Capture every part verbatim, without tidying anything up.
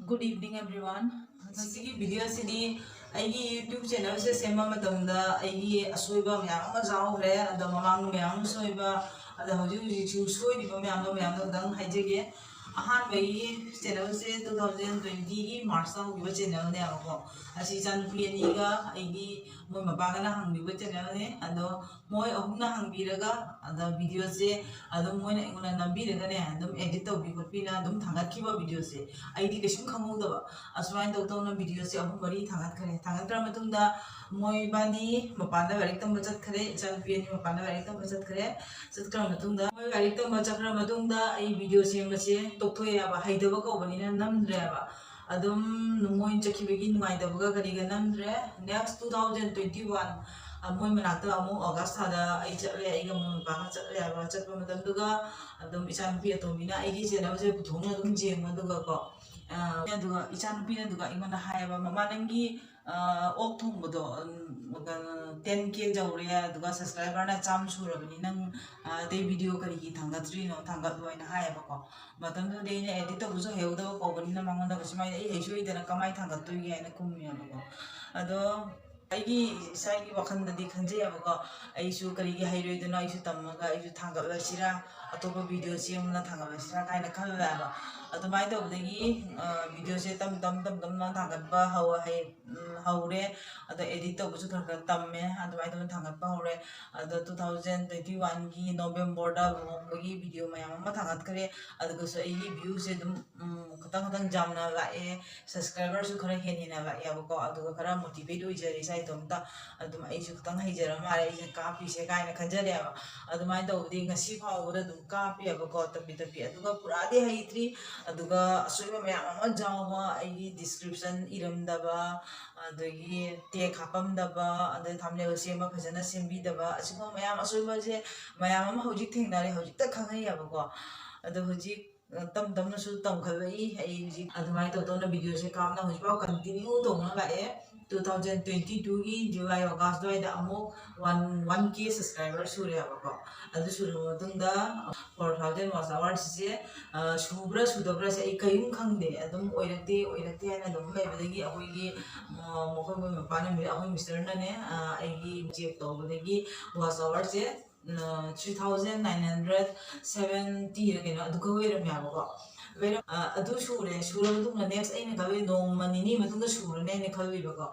Good evening, everyone. ꯉꯁꯤꯒꯤ video ꯑꯁꯤꯗꯤ ꯑꯩꯒꯤ YouTube channel ꯁꯦ ꯁꯦꯝꯕ ꯃꯇꯝꯗ ꯑꯩꯒꯤ ꯑꯁꯣꯏꯕ ꯃꯌꯥꯝ ꯑꯃ ꯌꯥꯎꯈ꯭ꯔꯦ꯫ ꯑꯗꯣ ꯃꯃꯥꯡꯗ ꯃꯌꯥꯝ ꯑꯃ ꯁꯣꯏꯕ, ꯑꯗꯣ ꯍꯧꯖꯤꯛ ꯍꯧꯖꯤꯛꯁꯨ ꯁꯣꯏꯔꯤꯕ ꯃꯌꯥꯝꯗꯣ, ꯃꯌꯥꯝꯗꯣ ꯈꯤꯇꯪ ꯍꯥꯏꯖꯒꯦ꯫ ꯑꯍꯥꯟꯕꯒꯤ channel ꯁꯦ two thousand twenty ꯒꯤ March ꯇ ꯍꯧꯈꯤꯕ channel ꯅꯦꯕꯀꯣ꯫ ꯑꯁꯤ ꯏꯆꯥꯅꯨꯄꯤ ꯑꯅꯤꯒ ꯑꯩꯒꯤ, ꯃꯣꯏ ꯃꯄꯥꯒꯅ ꯍꯥꯡꯕꯤꯕ channel ꯅꯦ꯫ ꯑꯗꯣ ꯃꯣꯏ ꯑꯍꯨꯝꯅ ꯍꯥꯡꯕꯤꯔꯒ, ꯑꯗ video ꯁꯦ ꯑꯗꯨꯝ ꯃꯣꯏꯅ ꯑꯩꯉꯣꯟꯗ ꯅꯝꯕꯤꯔꯒꯅꯦ, ꯑꯗꯨꯝ edit ꯇꯧꯕꯤ ꯈꯣꯠꯄꯤꯅ ꯑꯗꯨꯝ ꯊꯥꯡꯒꯠꯈꯤꯕ video ꯁꯦ ꯑꯩꯗꯤ ꯀꯩꯁꯨꯝ ꯈꯪꯍꯧꯗꯕ꯫ ꯑꯁꯨꯃꯥꯏꯅ ꯇꯧ ꯇꯧꯅ video ꯁꯦ ꯑꯍꯨꯝ ꯃꯔꯤ ꯊꯥꯡꯒꯠꯈ꯭ꯔꯦ꯫ ꯊꯥꯡꯒꯠꯈ꯭ꯔ ꯃꯇꯨꯡꯗ ꯃꯣꯏ ꯏꯕꯥꯅꯤ ꯃꯄꯥꯟꯗ ꯂꯥꯏꯔꯤꯛ ꯇꯝꯕ ꯆꯠꯈ꯭ꯔꯦ, ꯏꯆꯥꯅꯨꯄꯤ ꯑꯅꯤ ꯃꯄꯥꯟꯗ ꯂꯥꯏꯔꯤꯛ ꯇꯝꯕ ꯆꯠꯈ꯭ꯔꯦ꯫ ꯆꯠꯈ꯭ꯔ ꯃꯇꯨꯡꯗ, ꯃꯣꯏ ꯂꯥꯏꯔꯤꯛ ꯇꯝꯕ ꯆꯠꯈ꯭ꯔ ꯃꯇꯨꯡꯗ ꯑꯩ video ꯁꯦꯝꯕꯁꯦ ꯇꯣꯛꯊꯣꯛꯑꯦꯕ, ꯍꯩꯇꯕ ꯀꯧꯕꯅꯤꯅ ꯅꯝꯗ꯭ꯔꯦꯕ꯫ ꯑꯗꯨꯝ ꯃꯣꯏ ꯆꯠꯈꯤꯕꯒꯤ ꯅꯨꯡꯉꯥꯏꯇꯕꯒ ꯀꯔꯤꯒ ꯅꯝꯗ꯭ꯔꯦ꯫ Next two thousand twenty one, ꯑ, ꯃꯣꯏ ꯃꯅꯥꯛꯇ ꯑꯃꯨꯛ August ꯊꯥꯗ ꯑꯩ ꯆꯠꯂꯦ, ꯑꯩꯒ ꯃꯣꯏ ꯃꯄꯥꯒ ꯆꯠꯂꯦꯕ꯫ ꯆꯠꯄ ꯃꯇꯝꯗꯨꯒ ꯑꯗꯨꯝ ꯏꯆꯥꯅꯨꯄꯤ ꯑꯇꯣꯝꯕꯤꯅ ꯑꯩꯒꯤ channel ꯁꯦ ꯄꯨꯊꯣꯛꯅ ꯑꯗꯨꯝ ꯌꯦꯡꯉꯣ, ꯑꯗꯨꯒꯀꯣ, ꯑ, ꯑꯗꯨꯒ ꯏꯆꯥꯅꯨꯄꯤꯅ ꯑꯗꯨꯒ ꯑꯩꯉꯣꯟꯗ ꯍꯥꯏꯌꯦꯕ, "ꯃꯃꯥ, ꯅꯪꯒꯤ, ꯑ, ꯑꯣꯛ ꯊꯣꯡꯕꯗꯣ, ꯎꯝ, ꯀꯩꯅꯣ, ten K ꯌꯧꯔꯦ, ꯑꯗꯨꯒ subscriber ꯅ ꯆꯥꯝꯃ ꯁꯨꯔꯕꯅꯤ, ꯅꯪ, ꯑ, ꯑꯇꯩ video ꯀꯔꯤꯒꯤ ꯊꯥꯡꯒꯠꯇ꯭ꯔꯤꯅꯣ? ꯊꯥꯡꯒꯠꯂꯣ" ꯍꯥꯏꯅ ꯍꯥꯏꯌꯦꯕꯀꯣ꯫ ꯃꯇꯝꯗꯨꯗꯤ ꯑꯩꯅ edit ꯇꯧꯕꯁꯨ ꯍꯩꯍꯧꯗꯕ ꯀꯧꯕꯅꯤꯅ ꯃꯉꯣꯟꯗ ꯁꯨꯃꯥꯏꯅ ꯑꯩ ꯍꯩꯁꯨ ꯍꯩꯇꯅ ꯀꯃꯥꯏꯅ ꯊꯥꯡꯒꯠꯇꯣꯏꯒꯦ ꯍꯥꯏꯅ ꯈꯨꯝꯃꯦꯕꯀꯣ꯫ ꯑꯗꯣ ꯑꯩꯒꯤ ꯏꯁꯥꯒꯤ ꯋꯥꯈꯜꯗꯗꯤ ꯈꯟꯖꯩꯌꯦꯕꯀꯣ, ꯑꯩꯁꯨ ꯀꯔꯤꯒꯤ ꯍꯩꯔꯣꯏꯗꯣꯏꯅꯣ, ꯑꯩꯁꯨ ꯇꯝꯃꯒ ꯑꯩꯁꯨ ꯊꯥꯡꯒꯠꯂꯁꯤꯔꯥ, ꯑꯇꯣꯞꯄ video ꯁꯦꯝꯗꯨꯅ ꯊꯥꯡꯒꯠꯂꯁꯤꯔꯥ ꯀꯥꯏꯅ ꯈꯜꯂꯦꯕ꯫ ꯑꯗꯨꯃꯥꯏꯅ ꯇꯧꯕꯗꯒꯤ, ꯑ, video ꯁꯦ ꯇꯝ ꯇꯝ ꯇꯝ ꯇꯝꯅ ꯊꯥꯡꯒꯠꯄ ꯍꯧ-, ꯍꯩ-, ꯎꯝ, ꯍꯧꯔꯦ꯫ ꯑꯗꯣ edit ꯇꯧꯕꯁꯨ ꯈꯔ ꯈꯔ ꯇꯝꯃꯦ, ꯑꯗꯨꯃꯥꯏꯅ ꯇꯧꯗꯅ ꯊꯥꯡꯒꯠꯄ ꯍꯧꯔꯦ꯫ ꯑꯗꯣ two thousand twenty one ꯒꯤ November ꯗ ꯂꯨꯍꯣꯡꯕꯒꯤ video ꯃꯌꯥꯝ ꯑꯃ ꯊꯥꯡꯒꯠꯈ꯭ꯔꯦ꯫ ꯑꯗꯨꯒꯁꯨ ꯑꯩꯒꯤ view ꯁꯦ ꯑꯗꯨꯝ, ꯎꯝ, ꯈꯤꯇꯪ ꯈꯤꯇꯪ ꯌꯥꯝꯅ ꯂꯥꯛꯑꯦ, subscriber ꯁꯨ ꯈꯔ ꯍꯦꯟꯅ ꯍꯦꯟꯅ ꯂꯥꯛꯑꯦꯕꯀꯣ꯫ ꯑꯗꯨꯒ ꯈꯔ motivate ꯑꯣꯏꯖꯔꯦ ꯏꯁꯥ ꯏꯇꯣꯝꯇ, ꯑꯗꯨꯝ ꯑꯩꯁꯨ ꯈꯤꯇꯪ ꯍꯩꯖꯔ ꯃꯥꯜꯂꯦ ꯑꯩꯁꯦ ꯀꯥꯞꯄꯤꯁꯦ ꯀꯥꯏꯅ ꯈꯟꯖꯔꯦꯕ꯫ ꯑꯗꯨꯃꯥꯏꯅ ꯇꯧꯕꯗꯤ ꯉꯁꯤ ꯐꯥꯎꯕꯗ ꯑꯗꯨꯝ ꯀꯥꯞꯄꯤꯑꯕꯀꯣ, ꯇꯞꯄꯤ ꯇꯞꯄꯤ꯫ ꯑꯗꯨꯒ ꯄꯨꯔꯥꯗꯤ ꯍꯩꯇ꯭ꯔꯤ, ꯑꯗꯨꯒ ꯑꯁꯣꯏꯕ ꯃꯌꯥꯝ ꯑꯃ ꯌꯥꯎꯕ, ꯑꯩꯒꯤ description ꯏꯔꯝꯗꯕ, ꯑꯗꯒꯤ tag ꯍꯥꯞꯄꯝꯗꯕ, ꯑꯗꯩ thumbnail ꯁꯦꯝꯕ ꯐꯖꯅ ꯁꯦꯝꯕꯤꯗꯕ, ꯑꯁꯤꯒꯨꯝꯕ ꯃꯌꯥꯝ ꯑꯁꯣꯏꯕꯁꯦ ꯃꯌꯥꯝ ꯑꯃ ꯍꯧꯖꯤꯛ ꯊꯦꯡꯅꯔꯦ, ꯍꯧꯖꯤꯛꯇ ꯈꯪꯉꯛꯑꯦꯕꯀꯣ꯫ ꯑꯗꯣ ꯍꯧꯖꯤꯛ ꯇꯞ ꯇꯞꯅꯁꯨ ꯇꯝꯈꯠꯂꯛꯏ꯫ ꯑꯩ ꯍꯧꯖꯤꯛ ꯑꯗꯨꯃꯥꯏꯅ ꯇꯧ ꯇꯧꯅ ꯚꯤꯗꯤꯑꯣꯁꯦ ꯀꯥꯞꯅ ꯍꯧꯖꯤꯛꯐꯥꯎ ꯀꯟꯇꯤꯅ꯭ꯌꯨ ꯇꯧꯅ ꯂꯥꯛꯑꯦ꯫ Two thousand twenty two ꯒꯤ July August ꯑꯗꯨꯋꯥꯏꯗ ꯑꯃꯨꯛ ꯋꯥꯟ ꯋꯥꯟ ꯀꯦ ꯁꯕꯁꯀ꯭ꯔꯥꯏꯕꯔ ꯁꯨꯔꯦꯕꯀꯣ꯫ ꯑꯗꯨ ꯁꯨꯔꯕ ꯃꯇꯨꯡꯗ ꯐꯣꯔ ꯊꯥꯎꯖꯟ ꯋꯥꯆ ꯑꯋꯥꯔꯁꯦ ꯁꯨꯕ꯭ꯔꯥ ꯁꯨꯗꯕ꯭ꯔꯥꯁꯦ ꯑꯩ ꯀꯔꯤꯝ ꯈꯪꯗꯦ꯫ ꯑꯗꯨꯝ ꯑꯣꯏꯔꯛꯇꯦ ꯑꯣꯏꯔꯛꯇꯦ ꯍꯥꯏꯅ ꯑꯗꯨꯝ ꯂꯩꯕꯗꯒꯤ ꯑꯩꯈꯣꯏꯒꯤ ꯃꯈꯣꯏ ꯃꯣꯏ ꯃꯄꯥꯟ ꯑꯩꯈꯣꯏ ꯃꯤꯁꯇꯔꯅꯅꯦ ꯑꯩꯒꯤ ꯆꯦꯛ ꯇꯧꯕꯗꯒꯤ ꯋꯥꯆ ꯑꯋꯥꯔꯁꯦ three thousand nine hundred seventy ꯀꯩꯅꯣ ꯑꯗꯨꯒ ꯑꯣꯏꯔꯝꯃꯦꯕꯀꯣ꯫ ꯑꯗꯨ ꯁꯨꯔꯦ꯫ ꯁꯨꯔ ꯃꯇꯨꯡꯗ ꯅꯦꯛꯁ ꯑꯩꯅ ꯈꯜꯂꯤ ꯅꯣꯡꯃ ꯅꯤꯅꯤ ꯃꯇꯨꯡꯗ ꯁꯨꯔꯅꯤ ꯍꯥꯏꯅ ꯈꯜꯂꯤꯕꯀꯣ꯫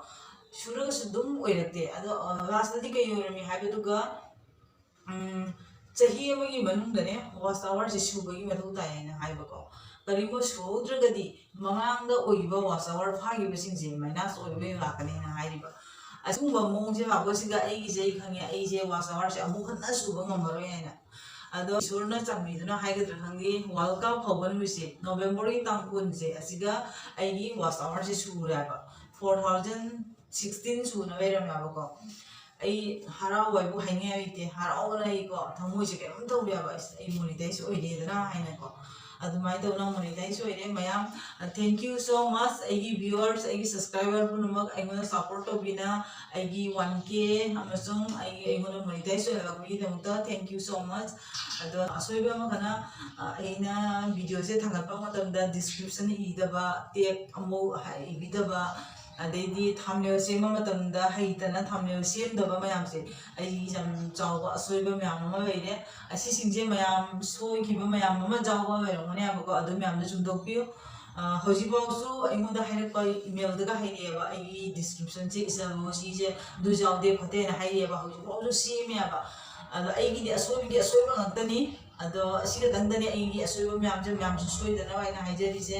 ꯁꯨꯔꯒꯁꯨ ꯑꯗꯨꯝ ꯑꯣꯏꯔꯛꯇꯦ꯫ ꯑꯗꯣ ꯂꯥꯁꯇꯗꯤ ꯀꯩ ꯑꯣꯏꯔꯝꯃꯤ ꯍꯥꯏꯕꯗꯨꯒ ꯆꯍꯤ ꯑꯃꯒꯤ ꯃꯅꯨꯡꯗꯅꯦ ꯋꯥꯆ ꯑꯋꯥꯔꯁꯦ ꯁꯨꯕꯒꯤ ꯃꯊꯧ ꯇꯥꯏ ꯍꯥꯏꯅ ꯍꯥꯏꯕꯀꯣ꯫ ꯀꯔꯤꯒꯨꯝꯕ ꯁꯨꯍꯧꯗ꯭ꯔꯒꯗꯤ ꯃꯃꯥꯡꯗ ꯑꯣꯏꯈꯤꯕ ꯋꯥꯆ ꯑꯋꯥꯔ ꯐꯥꯈꯤꯕꯁꯤꯡꯁꯦ ꯃꯥꯏꯅꯁ ꯑꯣꯏꯕ ꯂꯥꯛꯀꯅꯤ ꯍꯥꯏꯅ ꯍꯥꯏꯔꯤꯕ꯫ ꯑꯁꯤꯒꯨꯝꯕ ꯃꯑꯣꯡꯁꯦ ꯂꯥꯛꯄꯁꯤꯗ ꯑꯩꯒꯤꯁꯦ ꯑꯩ ꯈꯪꯉꯦ, ꯑꯩꯁꯦ ꯋꯥꯆ ꯑꯋꯥꯔꯁꯦ ꯑꯃꯨꯛ ꯍꯟꯅ ꯁꯨꯕ ꯉꯝꯃꯔꯣꯏ ꯍꯥꯏꯅ꯫ ꯑꯗꯣ ꯏꯁꯣꯔꯅ ꯆꯥꯟꯕꯤꯗꯨꯅ ꯍꯥꯏꯒꯗ꯭ꯔꯥ ꯈꯪꯗꯦ, ꯋꯥꯔꯜ ꯀꯞ ꯍꯧꯕ ꯅꯨꯃꯤꯠꯁꯦ, ꯅꯣꯕꯦꯝꯕꯔꯒꯤ ꯇꯥꯡ ꯀꯨꯟꯁꯦ, ꯑꯁꯤꯒ ꯑꯩꯒꯤ ꯋꯥꯆ ꯑꯋꯥꯔꯁꯦ ꯁꯨꯔꯦꯕ꯫ ꯐꯣꯔ ꯊꯥꯎꯖꯟ ꯁꯤꯛꯁꯇꯤꯟ ꯁꯨꯅ ꯂꯩꯔꯝꯃꯦꯕꯀꯣ꯫ ꯑꯩ ꯍꯔꯥꯎꯕ ꯍꯥꯏꯕꯨ ꯍꯥꯏꯅꯤꯡꯉꯥꯏ ꯂꯩꯇꯦ꯫ ꯍꯔꯥꯎꯕꯅ ꯑꯩꯀꯣ ꯊꯃꯣꯏꯁꯦ ꯀꯩꯅꯣꯝ ꯇꯧꯔꯦꯕ꯫ ꯑꯁ, ꯑꯩ ꯃꯣꯅꯤꯇꯥꯏꯁ ꯑꯣꯏꯔꯦꯗꯅ ꯍꯥꯏꯅꯀꯣ꯫ ꯑꯗꯨꯃꯥꯏꯅ ꯇꯧꯅ ꯃꯣꯅꯤꯇꯥꯏꯁ ꯑꯣꯏꯔꯦ꯫ ꯃꯌꯥꯝ, thank you so much ꯑꯩꯒꯤ viewers, ꯑꯩꯒꯤ subscriber ꯄꯨꯝꯅꯃꯛ ꯑꯩꯉꯣꯟꯗ support ꯇꯧꯕꯤꯅ ꯑꯩꯒꯤ ꯋꯥꯟ ꯀꯦ ꯑꯃꯁꯨꯡ ꯑꯩꯒꯤ, ꯑꯩꯉꯣꯟꯗ monetise ꯑꯣꯏꯍꯜꯂꯛꯄꯒꯤꯗꯃꯛꯇ thank you so much꯫ ꯑꯗꯣ ꯑꯁꯣꯏꯕ ꯑꯃꯈꯛꯅ, ꯑ, ꯑꯩꯅ ꯚꯤꯗꯤꯑꯣꯁꯦ ꯊꯥꯒꯠꯄ ꯃꯇꯝꯗ description ꯏꯗꯕ, tag ꯑꯃꯨꯛ ꯏꯕꯤꯗꯕ, ꯑꯗꯩꯗꯤ thumbnail ꯁꯦꯝꯕ ꯃꯇꯝꯗ ꯍꯩꯇꯅ thumbnail ꯁꯦꯝꯗꯕ ꯃꯌꯥꯝꯁꯦ ꯑꯩ ꯌꯥꯝ ꯆꯥꯎꯕ ꯑꯁꯣꯏꯕ ꯃꯌꯥꯝ ꯑꯃ ꯂꯩꯔꯦ꯫ ꯑꯁꯤꯁꯤꯡꯁꯦ ꯃꯌꯥꯝ ꯁꯣꯏꯈꯤꯕ ꯃꯌꯥꯝ ꯑꯃ ꯌꯥꯎꯕ ꯂꯩꯔꯝꯒꯅꯦꯕꯀꯣ, ꯑꯗꯨ ꯃꯌꯥꯝꯗꯣ ꯆꯨꯝꯊꯣꯛꯄꯤꯌꯨ꯫ ꯑ, ꯍꯧꯖꯤꯛꯐꯥꯎꯁꯨ ꯑꯩꯉꯣꯟꯗ ꯍꯥꯏꯔꯛꯄ email ꯗꯒ ꯍꯥꯏꯔꯛꯑꯦꯕ, "ꯑꯩꯒꯤ description ꯁꯦ ꯏꯁꯜꯂꯣ, ꯁꯤꯁꯦ ꯑꯗꯨ ꯌꯥꯎꯗꯦ ꯈꯣꯠꯇꯦꯅ" ꯍꯥꯏꯔꯛꯑꯦꯕ꯫ ꯍꯧꯖꯤꯛꯐꯥꯎꯁꯨ ꯁꯦꯝꯃꯦꯕ꯫ ꯑꯗꯣ ꯑꯩꯒꯤꯗꯤ ꯑꯁꯣꯏꯕꯒꯤ ꯑꯁꯣꯏꯕ ꯉꯥꯛꯇꯅꯤ꯫ ꯑꯗꯣ ꯑꯁꯤ ꯈꯛꯇꯪꯗꯅꯦ ꯑꯩꯒꯤ ꯑꯁꯣꯏꯕ ꯃꯌꯥꯝꯁꯦ ꯃꯌꯥꯝꯁꯨ ꯁꯣꯏꯗꯅꯕ ꯍꯥꯏꯅ ꯍꯥꯏꯖꯔꯤꯁꯦ꯫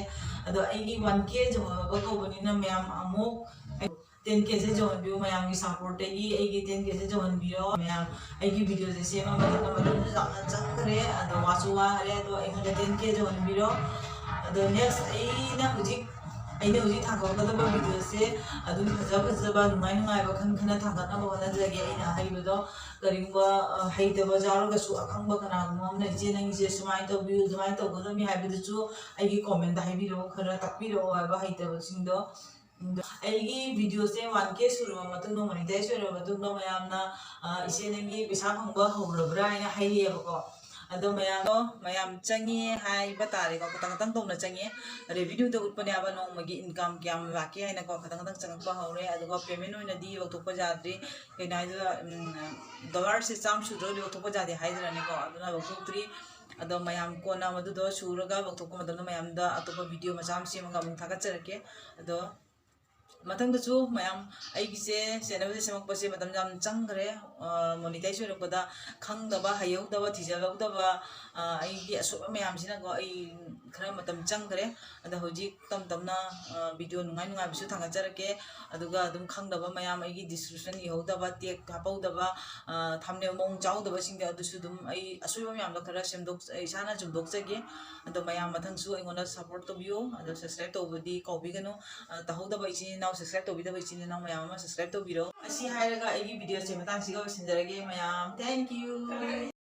ꯑꯗꯣ ꯑꯩꯒꯤ ꯋꯥꯟ ꯀꯦ ꯌꯧꯍꯜꯂꯒ ꯀꯧꯕꯅꯤꯅ ꯃꯌꯥꯝ ꯑꯃꯨꯛ ꯇꯦꯟ ꯀꯦ ꯁꯦ ꯌꯧꯍꯟꯕꯤꯌꯨ, ꯃꯌꯥꯝꯒꯤ support ꯇꯒꯤ ꯑꯩꯒꯤ ꯇꯦꯟ ꯀꯦ ꯁꯦ ꯌꯧꯍꯟꯕꯤꯔꯣ꯫ ꯃꯌꯥꯝ ꯑꯩꯒꯤ ꯚꯤꯗꯤꯑꯣꯁꯦ ꯁꯦꯝꯕ ꯃꯇꯝꯗ ꯃꯇꯝꯁꯨ ꯌꯥꯝꯅ ꯆꯪꯈ꯭ꯔꯦ, ꯑꯗꯣ ꯋꯥꯁꯨ ꯋꯥꯈ꯭ꯔꯦ꯫ ꯑꯗꯣ ꯑꯩꯉꯣꯟꯗ ꯇꯦꯟ ꯀꯦ ꯌꯧꯍꯟꯕꯤꯔꯣ꯫ ꯑꯗꯣ next ꯑꯩꯅ ꯍꯧꯖꯤꯛ ꯑꯩꯅ ꯍꯧꯖꯤꯛ ꯊꯥꯡꯒꯠꯀꯗꯕ ꯚꯤꯗꯤꯑꯣꯁꯦ ꯑꯗꯨꯝ ꯐꯖ ꯐꯖꯕ, ꯅꯨꯡꯉꯥꯏ ꯅꯨꯡꯉꯥꯏꯕ ꯈꯟ ꯈꯟꯅ ꯊꯥꯡꯒꯠꯅꯕ ꯍꯣꯠꯅꯖꯒꯦ꯫ ꯑꯩꯅ ꯑꯍꯩꯕꯗꯣ ꯀꯔꯤꯒꯨꯝꯕ, ꯑ, ꯍꯩꯇꯕ ꯌꯥꯎꯔꯒꯁꯨ, ꯑꯈꯪꯕ ꯀꯅꯥꯒꯨꯝꯕ ꯑꯃꯅ "ꯏꯆꯦ, ꯅꯪꯒꯤꯁꯦ ꯁꯨꯃꯥꯏꯅ ꯇꯧꯕꯤꯌꯨ, ꯑꯗꯨꯃꯥꯏꯅ ꯇꯧꯒꯗꯕꯅꯤ" ꯍꯥꯏꯕꯗꯨꯁꯨ ꯑꯩꯒꯤ ꯀꯣꯃꯦꯟꯗ ꯍꯥꯏꯕꯤꯔꯛꯑꯣ, ꯈꯔ ꯇꯥꯛꯄꯤꯔꯛꯑꯣ ꯍꯥꯏꯕ ꯍꯩꯇꯕꯁꯤꯡꯗꯣ꯫ ꯑꯗꯣ ꯑꯩꯒꯤ ꯚꯤꯗꯤꯑꯣꯁꯦ ꯋꯥꯟ ꯀꯦ ꯁꯨꯔꯕ ꯃꯇꯨꯡꯗ, ꯃꯣꯅꯤꯇꯥꯏꯁ ꯑꯣꯏꯔꯕ ꯃꯇꯨꯡꯗ ꯃꯌꯥꯝꯅ, ꯑ, "ꯏꯆꯦ, ꯅꯪꯒꯤ ꯄꯩꯁꯥ ꯐꯪꯕ ꯍꯧꯔꯕ꯭ꯔꯥ?" ꯍꯥꯏꯅ ꯍꯥꯏꯔꯛꯑꯦꯕꯀꯣ꯫ ꯑꯗꯣ ꯃꯌꯥꯝꯗꯣ, ꯃꯌꯥꯝ ꯆꯪꯉꯦ ꯍꯥꯏꯕ ꯇꯥꯔꯦꯀꯣ, ꯈꯇꯪ ꯈꯇꯪ ꯇꯧꯅ ꯆꯪꯉꯦ꯫ ꯔꯦꯚꯤꯅ꯭ꯌꯨꯗ ꯎꯠꯄꯅꯦꯕ, ꯅꯣꯡꯃꯒꯤ ꯏꯟꯀꯝ ꯀꯌꯥꯝ ꯂꯥꯛꯀꯦ ꯍꯥꯏꯅꯀꯣ, ꯈꯇꯪ ꯈꯇꯪ ꯆꯪꯉꯛꯄ ꯍꯧꯔꯦ꯫ ꯑꯗꯨꯒ ꯄꯦꯃꯦꯟ ꯑꯣꯏꯅꯗꯤ ꯂꯧꯊꯣꯛꯄ ꯌꯥꯗ꯭ꯔꯤ꯫ ꯀꯩꯅꯣ ꯍꯥꯏꯗꯨꯗ, ꯎꯝ, ꯗꯣꯂꯔꯁꯦ ꯆꯥꯝꯃ ꯁꯨꯗ꯭ꯔꯒꯗꯤ ꯂꯧꯊꯣꯛꯄ ꯌꯥꯗꯦ ꯍꯥꯏꯗ꯭ꯔꯅꯦꯀꯣ, ꯑꯗꯨꯅ ꯂꯧꯊꯣꯛꯇ꯭ꯔꯤ꯫ ꯑꯗꯣ ꯃꯌꯥꯝ ꯀꯣꯟꯅ ꯃꯗꯨꯗꯣ ꯁꯨꯔꯒ ꯂꯧꯊꯣꯛꯄ ꯃꯇꯝꯗ ꯃꯌꯥꯝꯗ ꯑꯇꯣꯞꯄ ꯚꯤꯗꯤꯑꯣ ꯃꯆꯥ ꯑꯃ ꯁꯦꯝꯃꯒ ꯑꯃꯨꯛ ꯊꯥꯒꯠꯆꯔꯛꯀꯦ꯫ ꯑꯗꯣ ꯃꯊꯪꯗꯁꯨ ꯃꯌꯥꯝ, ꯑꯩꯒꯤꯁꯦ ꯆꯦꯅꯦꯜꯁꯦ ꯁꯦꯝꯃꯛꯄꯁꯦ ꯃꯇꯝ ꯌꯥꯝ ꯆꯪꯈ꯭ꯔꯦ꯫ ꯑ, ꯃꯣꯅꯤꯇꯥꯏꯁ ꯑꯣꯏꯔꯛꯄꯗ ꯈꯪꯗꯕ, ꯍꯩꯍꯧꯗꯕ, ꯊꯤꯖꯤꯜꯍꯧꯗꯕ, ꯑ, ꯑꯩꯒꯤ ꯑꯁꯣꯏꯕ ꯃꯌꯥꯝꯁꯤꯅꯀꯣ, ꯑꯩ ꯈꯔ ꯃꯇꯝ ꯆꯪꯈ꯭ꯔꯦ꯫ ꯑꯗꯣ ꯍꯧꯖꯤꯛ ꯇꯞ ꯇꯞꯅ, ꯑ, ꯚꯤꯗꯤꯑꯣ ꯅꯨꯡꯉꯥꯏ ꯅꯨꯡꯉꯥꯏꯕꯁꯨ ꯊꯥꯒꯠꯆꯔꯛꯀꯦ꯫ ꯑꯗꯨꯒ ꯑꯗꯨꯝ ꯈꯪꯗꯕ ꯃꯌꯥꯝ, ꯑꯩꯒꯤ ꯗꯤꯁꯀ꯭ꯔꯤꯞꯁꯟ ꯏꯍꯧꯗꯕ, ꯇꯦꯒ ꯍꯥꯞꯍꯧꯗꯕ, ꯑ, ꯊꯝꯅꯦꯜ ꯃꯑꯣꯡ ꯆꯥꯍꯧꯗꯕꯁꯤꯡꯗꯣ, ꯑꯗꯨꯁꯨ ꯑꯗꯨꯝ ꯑꯩ ꯑꯁꯣꯏꯕ ꯃꯌꯥꯝꯗꯣ ꯈꯔ ꯁꯦꯝꯗꯣꯛ-, ꯏꯁꯥꯅ ꯆꯨꯝꯗꯣꯛꯆꯒꯦ꯫ ꯑꯗꯣ ꯃꯌꯥꯝ ꯃꯊꯪꯁꯨ ꯑꯩꯉꯣꯟꯗ ꯁꯞꯄꯣꯔꯠ ꯇꯧꯕꯤꯌꯨ꯫ ꯑꯗꯣ ꯁꯕꯁꯀ꯭ꯔꯥꯏꯕ ꯇꯧꯕꯗꯤ ꯀꯥꯎꯕꯤꯒꯅꯨ꯫ ꯑ, ꯇꯧꯍꯧꯗꯕ ꯏꯆꯤꯟ ꯏꯅꯥꯎ, ꯁꯕꯁꯀ꯭ꯔꯥꯏꯕ ꯇꯧꯕꯤꯗꯕ ꯏꯆꯤꯟ ꯏꯅꯥꯎ ꯃꯌꯥꯝ ꯑꯃ ꯁꯕꯁꯀ꯭ꯔꯥꯏꯕ ꯇꯧꯕꯤꯔꯣ꯫ ꯑꯁꯤ ꯍꯥꯏꯔꯒ ꯑꯩꯒꯤ ꯚꯤꯗꯤꯑꯣꯁꯦ ꯃꯇꯥꯡꯁꯤꯒ ꯂꯣꯏꯁꯤꯟꯖꯔꯒꯦ ꯃꯌꯥꯝ꯫ Thank you꯫